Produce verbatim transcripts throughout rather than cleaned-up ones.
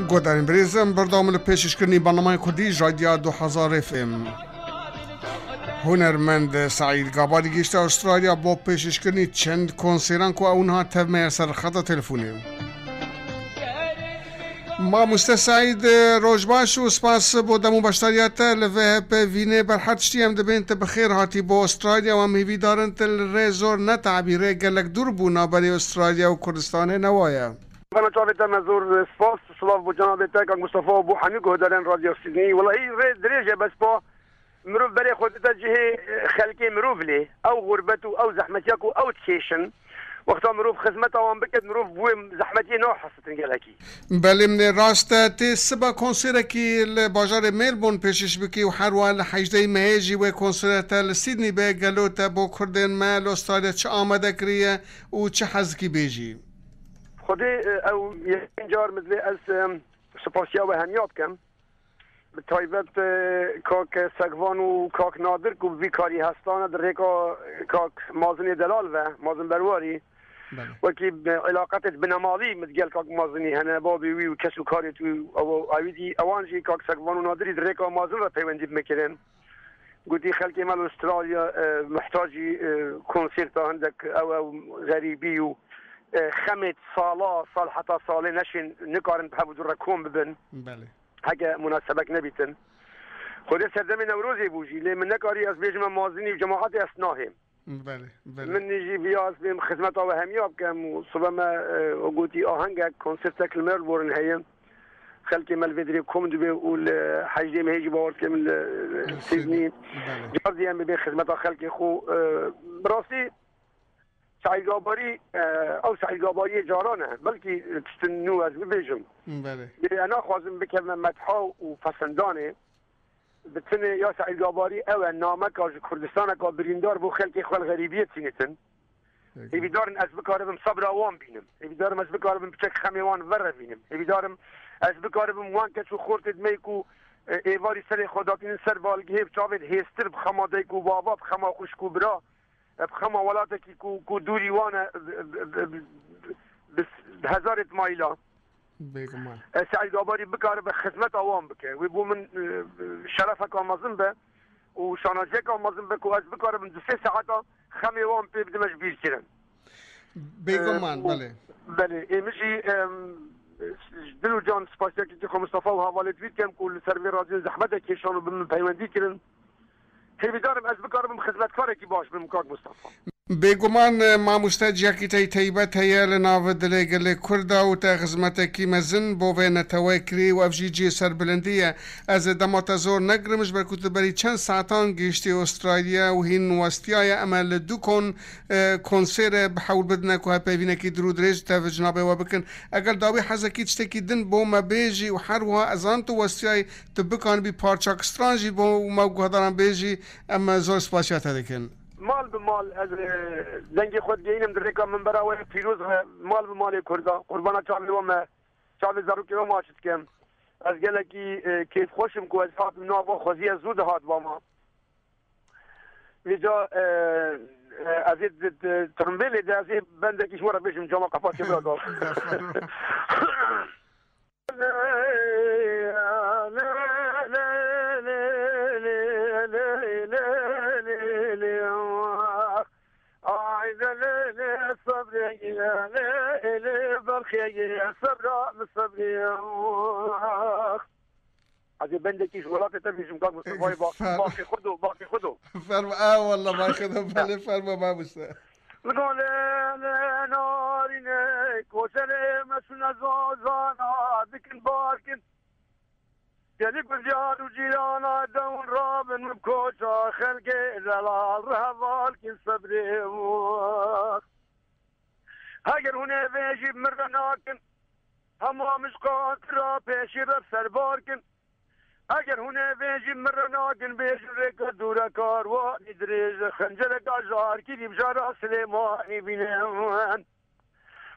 Guhdarên birêz, em berdewam li pêşkêşkirinî bernameyên Kurdî ji Radya du hezar F M. Hunermend Seîd Gabarî gihişte Astralya bo pêşkêşkirinî çend konseran ku ew niha tev me ye ser xeta telefonê. Mamoste Seîd, roj baş û spas bo dem û beşdariya te li V H P vînê. Ber her tiştî em dibên te bi xêr hatî bo Astralya û em hêvîdar in te li rê zor netehabî, rê gelek dûr bû navberê Astralya û Kurdistanê, ne wa ye? Bana çavê te me zor spas, silav bo cenabê te, kak Mustafa û bo hemî guhdarên Radyo Sydney. Welahî rê dirêj e, bes pa mirov berê xwe dide cihê, e, xelkê mirov lê. Ew xurbet û ew zehmetiya ku ew dikêşin. Wexta mirov xizmeta wan biket, mirov bi wê zehmetiyê nahesitin gelekî. Belê, min ê rast e. Tê siba konserekî li bajarê Melbourne pêşkêş bikî û her wiha li hejdehê mehê jî wê konsere te li Sydney be. Gelo te bo Kurdên me li Astralya çi amade kiriye û çi hez dikî bêjî? Xwedê, e, ew yekem car min divê ez, e, spasiya we hemiya bikim. Bi taybet, e, kak Sekvan û kak Nadir ku bi vî karî hestane di rêka kak Mazinê Delal ve, Mazin Berwarî, Belê. wekî bi, îlaqetê binemalî min digel kak Mazinî hene, babê wî û kes û karê wî û ew, ewî dî, ewan jî kak Sekvan û Nadirî di rêka Mazin ve peywendî bi min kirin. Gotî, xelkê me li Astralya, e, muhtacî, e, konserta hindek ew, ew xerîbî û, e, xemêt sala, sal heta salê neşên, nikarin bi hev û dû re kom bibin. Belê. Heke munasebek nebîtin. Xwedê serdemê Newrozê bû jî, lê min nekarî ez bêjim em Mazinî û cemaetê ez nahêm. Belê, belê. Min jî viya ez bêm xizmeta we hemiya bikim û sibe me, e, gotî ahengek, konsertek li Melbourne heye. Xelkê me li vê dirê kom dibe û li hejdê mehê jî bawer dikim li Li Sydney. Sydney. Belê. Car dî em bibên xizmeta xelkê xwe. E, bi rastî Seîd Gabarî, e, ew Seîd Gabariyê caran e. Belkî tiştin nû ez bibêjim. Belê. Lê ez naxwazim bikevime metha û fesendanê. Bi tinê ya Seîd Gabarî ew e, nameka ji Kurdistaneka birîndar bo xelkê xwe li xerîbiyê tînitin. Peki. Hêvîdarin ez bikaribim sebra wan bînim. Hêvîdarim ez bikaribim piçek xemê wan verevînim. Hêvîdarim ez bikaribim wan keç û xortê di me ku, e, êvarî serê xwe datînin ser balgihê, bi çavê hêztir, bi xema dayik û bava, bi xema xwişk û bira, e, bi xema welatekî ku, ku dûrî wan e, bi, bi, bi, bi, bi hezarê mayla. Bêguman. E, Seîd Gabarî bikaribe xizmeta wan bike. Wê bo min, e, şerefeka mezin be û şanaziyeka mezin be ku ez bikaribim du sê saeta xemê wan pê bidime ji bîr kirin. Bêguman, E, û belê. Belê. Ê min jî, em, ji dil û can spasiyekî Tîxo Mistefa û hevalê dî dikem ku li ser vê radyoyê zehmet kêşan û bi min peywendî kirin. Hêvîdarim ez bikaribim xizmetkarekî baş bim, kak Mustafa. Bêguman, e, mamoste, ciyakî te yî teybet heye li nav dilê gelê Kurda û te xizmetekî mezin bo vê neteweyê kirî û ev jî cihê serbilindî ye. Ez ê dema te zor negirim, ji ber ku tu berî çend saetan gihiştî Astralya û hîn westiyaye em e li du kon, e, konsêre bi hewl bidine ku hevpeyvînekî dûr û dirêj tev ji navê we bikin. Eger dawî hezekî tiştekî din bo me bêjî û her wiha ez zanim tu westiyayî, tu bikanibî parçak stran jî bo me û guhdaran bêjî, em zor spasiya te dikin. Mal bi mal ez, e, dengê xwe digihînim di rêka minbera we pîroz re, mal bi malê Kurda, qurbana çavê we me, çavê zarokê we maç dikim. Ez gelekî, e, kêfxweş im ku ez hatim nava xwezî, ez zû dihat ba ma. Vêca, e, e, ez ê di, di, trumbêlê de ez ê bendekî ji we re bêjim, cama qepatê bira gav. Ay lê lê lê, sebrê lê lê, berxê lê, sebra min sebrê. Ez ê bendekî ji welatê te bêjim, kak Mustafayê, ba-, Fer- baxê xwe do, baxê xwe do. Fermo, ah, wallah, baxê xwe do, belê, fermo, mamoste. Li golê narînê, koçerê me şûne zozana, dikin barkin. Gelî ku diyar û cîrana dewin rabin, min koça xelkê zelal re heval kin sebrê û. Heger hûn ê vê jî min re nakin, hema min ji qatira pêşî re serbar kin. Eger hûn ê vê jî min re nakin, bêjin rêka dûre karwanî dirêj e, xencereka jarkirî bi jara Silêmanî bînin.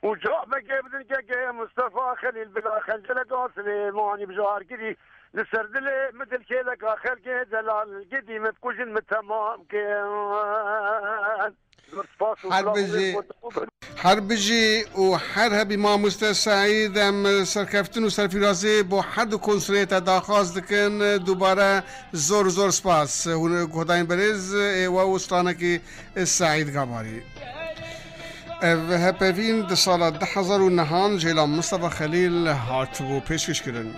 Û cavekê bidin kekê Mustafa Xelîl bila xencereka Silêmanî bi jarkirî li ser dilê min, dilkêleka xelkê delal gidî min bikujin, min temam kin. Zor spas û Her silav û bijî. Her bijî û her hebî mamoste Seîd, em serkeftin û serfîrazî bo her du konserê te daxwaz dikin. Dubare zor zor spas. Hûn guhdarên berêz, ê we û stranekî Seîd Gabarî. Ev hepevîn di sala du hezar û nehan jêla Mustafa Xelîl hatibû pêşkêşkirin.